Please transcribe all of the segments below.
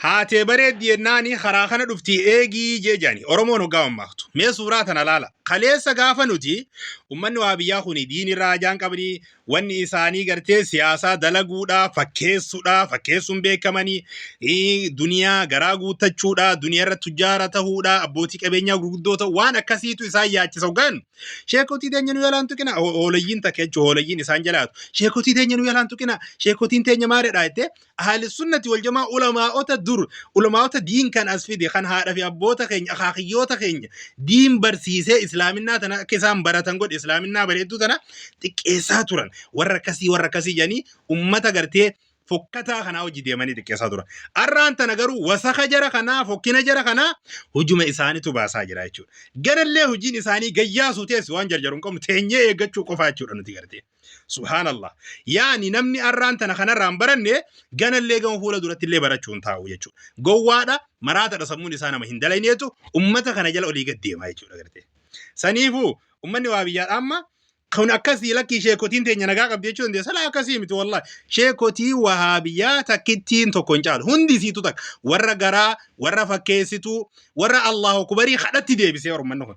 Haatee bareeddi yennaani karaa kana dhuftii eegii jee jaani Oromoon hoggaa mammaaktu. Mee suuraa tana laala. Kaleessa gaafa nuti ummanni waa biyyaa kuni diin irraa hajaan qabanii wanni isaanii gartee siyaasaa dalaguudha fakkeessuudha fakkeessuun beekamanii duniyaa garaa guuttachuudha duniyaa irra tujjaara tahuudha abbootii qabeenyaa gurguddoo ta'u waan akkasiitu isaan yaachisa hoggaan sheekotii teenya nu yalaan tuqina hoolayyiin takka jechuun hoolayyiin isaan jalaatu sheekotii teenya nu yalaan tuqina sheekotiin teenya maaliidha jettee Ahli sunnati wal jamaa ulamaa'ota dur ulamaa'ota diin kan as fide kan haadha fi abboota keenya akaakiyyoota keenya diin barsiisee islaaminaa tana akka isaan baratan godhe islaaminaa bareedduu tana xiqqeessaa turan warra akkasii warra akkasii jedhanii ummata gartee fokkataa kanaa hojii deemanii xiqqeessaa turan. Arraan tana garuu wasaka jara kanaa fokkina jara kanaa hujuma isaanitu baasaa jira jechuudha. Ganallee hojiin isaanii gayyaasuu teessi waan jarjaru hin qabnu teenyee eeggachuu qofaa jechuudha nuti gartee. Subhaanallah. Yaani namni arraan tana kanarraa hin baranne ganallee gama fuula duratti illee barachuu hin taa'u jechuudha. Gowwaadha, maraatadha sammuun isaa nama hin dalayneetu ummata kana jala olii gad deema jechuudha gartee. Saniifuu ummanni waa biyyaadha amma kun akkasii lakkii sheekotiin teenya nagaa qabdi jechuu dandeessa. Laa akkasii miti wallahi. Sheekotii wahaabiyyaa takkittiin tokko hin caalu. Hundi isiitu takka. Warra garaa, warra fakkeessituu, warra Allahu akbarii kadhatti deebisee ummanni kun.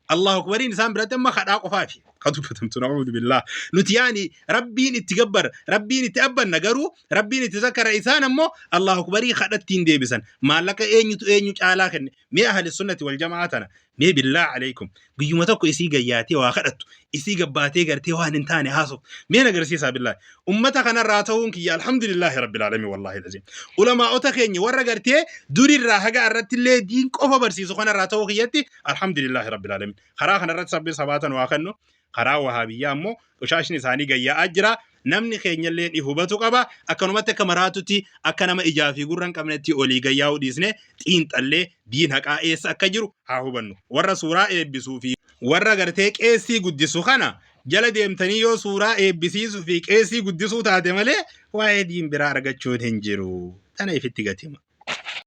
Allahu akbariin isaan biratti amma kadhaa qofaafi. Ka dubbatamtu na'uudhu billaah. Nuti yaani rabbiin itti gabbara, rabbiin itti abbanna garuu rabbiin itti zakkara isaan ammoo Allahu akbarii kadhatti hin deebisan. Maallaqa eenyutu eenyu caalaa kenne. Mee ahli sunnati wal jamaa tana. Mee billaah alaikum. Guyyuma tokko isii gayyaatee waa kadhattu. Isii gabbaatee gartee waan hin taane haasoftu. Mee na agarsiisaa billaah. Ummata kanarraa ta'uun kiyya alhamdulillaahi rabbil aalamiin wallaahi laziim. Ulamaa'ota keenya warra gartee durirraa haga irratti illee diin qofa barsiisu kanarraa ta'uu kiyyatti alhamdulillaahi rabbil aalamiin. Karaa kanarratti sabbi sabaatan waa kennu karaa wahaabiyyaa ammoo qushaashni isaanii gayyaa'aa jira. Namni keenyallee ni hubatu qaba. Akkanumatti akka maraatutti akka nama ijaa fi gurra hin qabnetti olii gayyaa'uu dhiisne xiinxallee diin haqaa eessa akka jiru haa hubannu. Warra suuraa eebbisuu fi warra gartee qeessii guddisu kana jala deemtanii yoo suuraa eebbisiisuu fi qeessii guddisuu taate malee waa'ee diin biraa argachuun hin jiru. Tana ifitti gatima.